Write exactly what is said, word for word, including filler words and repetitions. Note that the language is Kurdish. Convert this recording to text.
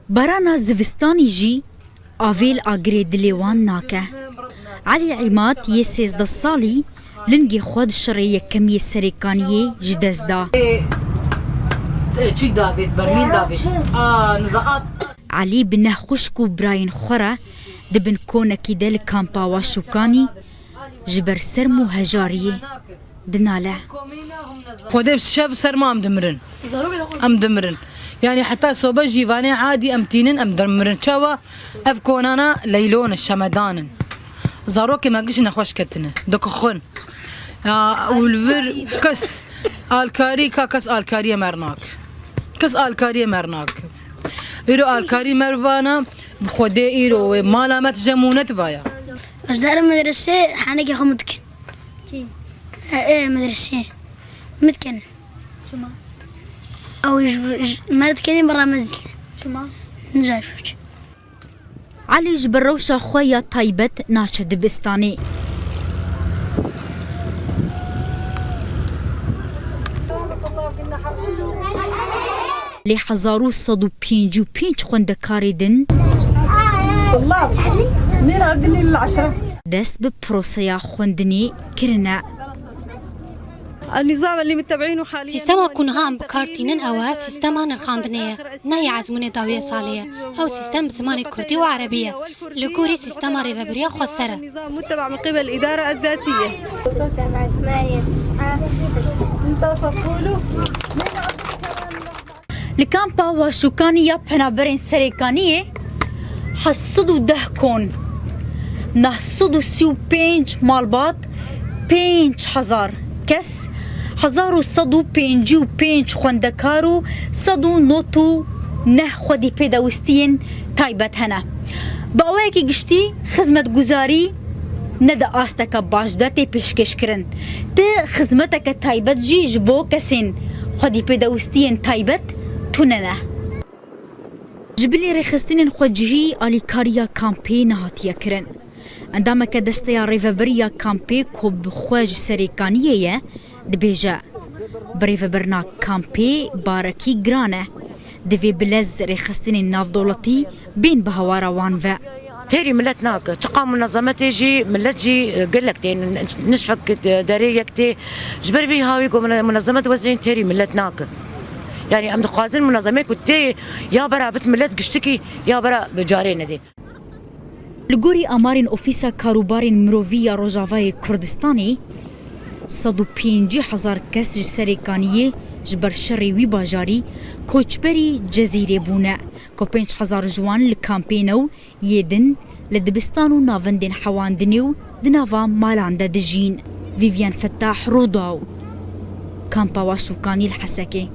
Barana zivistanî jî avê li agirê dilê wan nake. Elî Îmad yê sêzdeh salî lingê xwe di şerê yekemiyê Serêkaniyê ji dest da. Ê, ê, çîk davêt, bermîl davêt. A, nizaat. Elî bi neh xwişk û birayên xwe re di bin konekî de li kampa Waşûkanî ji ber serm û hejariyê dinale. Xwedê bi şev serma em dimirin. Em dimirin. Yani heta sobe jî vanê adî em tînin, em dimirin. Çawa? Ev konana leylon in, şemedan in. Zarokê me giş nexweş ketine, dikixwin. Ya, û li vir kes alkarî ka, kes alkariyê me r nak. Kes alkariyê me r nak. Îro alkarî me r vana, bi Xwedê îro wê mala me tije mûne tibaya. Ez derim medresê, henekê xwe min dikin. Kî? E, e, medresê. Min dikin. Çima? Ew ji, ji, me dikin, bira me dil. Çima? Nizam. Elî ji ber rewşa xwe ya taybet naçe dibistanê. Lê hezar û sed û pêncî û pênc xwendekarê din dest bi proseya xwendinê kirine. Sîstema ku niha em bi kar tînin ew e, sîstema nirxandinê ye, ne yê ezmûnê dawiya salê ye. Ew sîstem bi zimanê kurdî û erebî ye. Li gorî sîstema rêvebiriya xweser e. Li kampa Waşûkanî ya penaberên Serêkaniyê heşt sed û deh kon, neh sed û sî û pênc malbat, pênc hezar kes, hezar û sed û pêncî û pênc xwendekar û sed û nod û neh xwedî pêdewistiyên taybet hene. Bi awayekî giştî, xizmetguzarî ne di asteke baş de tê pêşkêşkirin. Ti xizmeteke taybet jî ji bo kesên xwedî pêdewistiyên taybet tune ne. Ji bilî rêxistinên xwecihî alîkariya kampê nehatiye kirin. Endameke desteya rêvebirî ya kampê ku bi xwe ji Serêkaniyê ye, dibêje, birêvebirina kampê barekî giran e. Divê bi lez rêxistinên navdewletî bên bi hawara wan ve. Têrî milet nake. Çiqa munezemetê jî, milet jî, e, gelek tên, nişfek, e, derê yek tê. Ji ber vî hawî ku mune-, munezemet wezîn têrî milet nake. Yani em dixwazin munezemê ku tê ya bera bit milet giştikî ya bera bi carê nedê. Li gorî amarên Ofîsa Karûbarên Mirovî ya Rojavayê Kurdistanê, sed û pêncî hezar kes ji Serêkaniyê ji ber şerê wî bajarî koçberî Cezîrê bûne, ku pênc hezar ji wan li kampê ne û yê din li dibistan û navendên hewandinê û di nava malan de dijîn. Vivian Fettah, Rûdaw, Kampa Waşûkanî li Hesekê.